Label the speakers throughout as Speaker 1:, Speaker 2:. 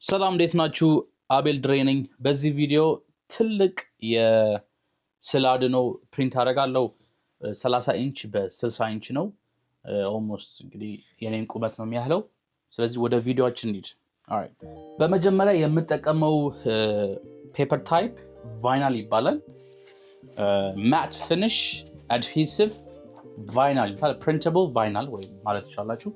Speaker 1: ሰላም፣ እንዴት ናችሁ? አቤል ድሬ ነኝ። በዚህ ቪዲዮ ትልቅ የስዕል አድኖ print አደርጋለሁ። 30 ኢንች በ60 ኢንች ነው። Almost እንግዲህ የኔን ቁመት ነው የሚያህለው። ስለዚህ ወደ ቪዲዮአችን እንሂድ። Alright። በመጀመሪያ የምጠቀመው paper type vinyl ይባላል። Matte finish adhesive vinyl፣ printable vinyl ወይ ማለት ትችላላችሁ።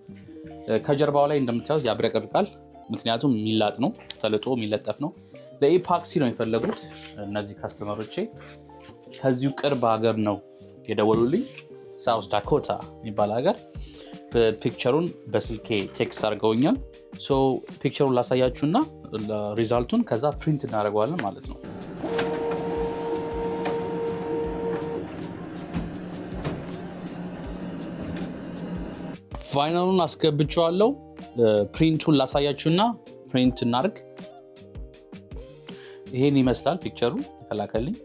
Speaker 1: ከጀርባው ላይ እንደምታዩት ያብረቀርቃል። ምክንያቱም የሚላጥ ነው፣ ተልጦ የሚለጠፍ ነው። ለ epoxy ነው የፈለጉት እነዚህ customer ኦቼ። ከዚሁ ቅርብ ሀገር ነው የደወሉልኝ፣ ሳውዝ ዳኮታ የሚባል ሀገር። Picture ኡን በስልኬ text አድርገውኛል። So picture ኡን ላሳያችሁና result ኡን ከዛ print እናደርገዋለን ማለት ነው። Vinyl ኡን አስገብቼዋለሁ። Print ኡን ላሳያችሁና print እናርግ። ይሄን ይመስላል picture ኡ የተላከልኝ፣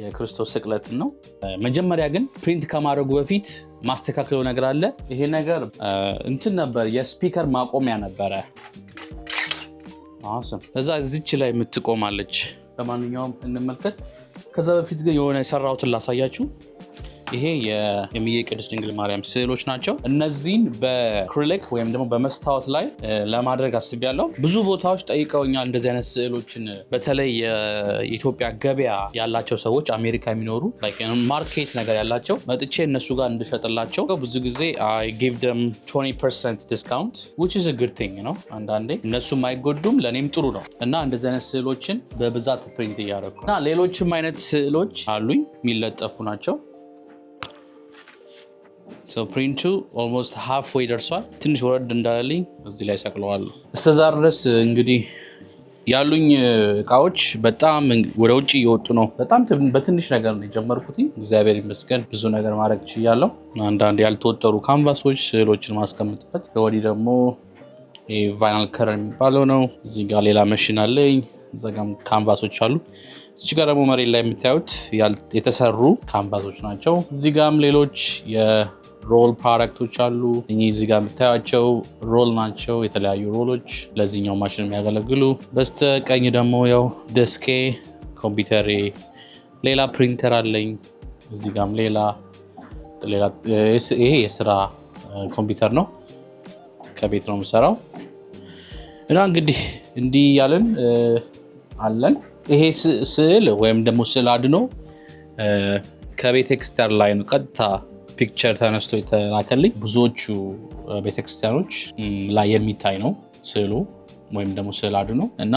Speaker 1: የክርስቶስ ስቅለትን ነው። መጀመሪያ ግን print ከማድረጉ በፊት ማስተካከለው ነገር አለ። ይሄ ነገር እንትን ነበር፣ የ speaker ማቆሚያ ነበረ። እዛ እዚች ላይ የምትቆማለች። ለማንኛውም እንመልከት። ከዛ በፊት ግን የሆነ የሰራሁትን ላሳያችሁ። ይሄ የእምዬ ቅድስት ድንግል ማርያም ስዕሎች ናቸው። እነዚህን በ acrylic ወይም ደግሞ በመስታወት ላይ ለማድረግ አስቤያለሁ። ብዙ ቦታዎች ጠይቀውኛል እንደዚህ አይነት ስዕሎችን፣ በተለይ የኢትዮጵያ ገበያ ያላቸው ሰዎች፣ አሜሪካ የሚኖሩ market ነገር ያላቸው፣ መጥቼ እነሱ ጋር እንድሸጥላቸው። ብዙ ጊዜ I give them 20% discount, which is a good thing ነው። አንዳንዴ እነሱም አይጎዱም፣ ለእኔም ጥሩ ነው። እና እንደዚህ አይነት ስዕሎችን በብዛት print እያደረኩ እና ሌሎችም አይነት ስዕሎች አሉኝ፣ የሚለጠፉ ናቸው። Print ኡ almost halfway ደርሷል። ትንሽ ወረድ እንዳለልኝ እዚህ ላይ ሰቅለዋለሁ። እስከዛ ድረስ እንግዲህ ያሉኝ እቃዎች በጣም ወደ ውጭ እየወጡ ነው። በጣም በትንሽ ነገር ነው የጀመርኩት። እግዚአብሔር ይመስገን ብዙ ነገር ማድረግ ችያለሁ። አንዳንድ ያልተወጠሩ canvas ኦች፣ ስዕሎችን ማስቀምጥበት። ወዲህ ደግሞ vinyl cutter የሚባለው ነው። እዚህ ጋር ሌላ መሽን አለኝ። እዛ ጋም canvas ኦች አሉ። እዚህ ጋር ደግሞ መሬት ላይ የምታዩት የተሰሩ canvas ኦች ናቸው። እዚህ ጋም ሌሎች የ roll product ኦች አሉ። እኚህ እዚህ ጋር የምታዩቸው roll ናቸው፣ የተለያዩ roll ኦች ለዚህኛው ማሽን የሚያገለግሉ። በስተቀኝ ደግሞ ያው desk ኤ፣ ኮምፒውተሬ፣ ሌላ ፕሪንተር አለኝ። እዚህ ጋም ሌላ፣ ይሄ የስራ ኮምፒውተር ነው፣ ከቤት ነው የምሰራው። እና እንግዲህ እንዲህ እያልን አለን። ይሄ ስዕል ወይም ደግሞ ስዕል አድኖ ከቤተክርስቲያን ላይ ነው ቀጥታ picture ተነስቶ የተላከልኝ። ብዙዎቹ ቤተክርስቲያኖች ላይ የሚታይ ነው ስዕሉ ወይም ደግሞ ስዕል አድኖ፣ እና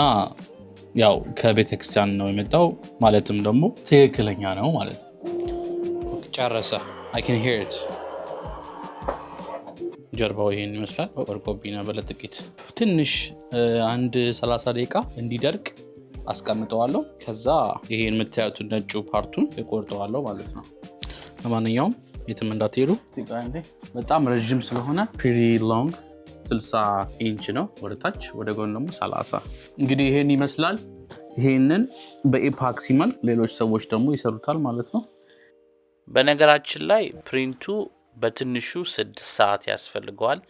Speaker 1: ያው ከቤተክርስቲያን ነው የመጣው፣ ማለትም ደግሞ ትክክለኛ ነው ማለት ነው። ጨረሰ። I can hear it። ጀርባው ይሄን ይመስላል። ወርቆብኝ ነበር ለጥቂት። ትንሽ አንድ 30 ደቂቃ እንዲደርቅ አስቀምጠዋለሁ። ከዛ ይሄን የምታዩትን ነጩ part ኡን እቆርጠዋለሁ ማለት ነው። ለማንኛውም የትም እንዳትሄዱ። በጣም ረዥም ስለሆነ፣ pretty long፣ 60 ኢንች ነው ወደ ታች፣ ወደ ጎን ደግሞ 30። እንግዲህ ይሄን ይመስላል። ይሄንን በ epoxy መልክ ሌሎች ሰዎች ደግሞ ይሰሩታል ማለት ነው።
Speaker 2: በነገራችን ላይ print ኡ በትንሹ 6 ሰዓት ያስፈልገዋል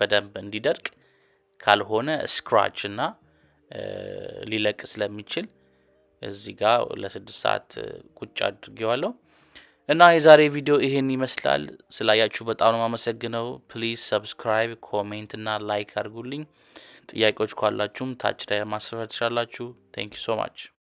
Speaker 2: በደንብ እንዲደርቅ። ካልሆነ scratch እና ሊለቅ ስለሚችል እዚህ ጋር ለ6 ሰዓት ቁጭ አድርጌዋለሁ። እና የዛሬ ቪዲዮ ይሄን ይመስላል። ስላያችሁ በጣም ነው የማመሰግነው። Please subscribe፣ comment እና like አድርጉልኝ። ጥያቄዎች ካላችሁም ታች ላይ ማስፈር ትችላላችሁ። Thank you so much.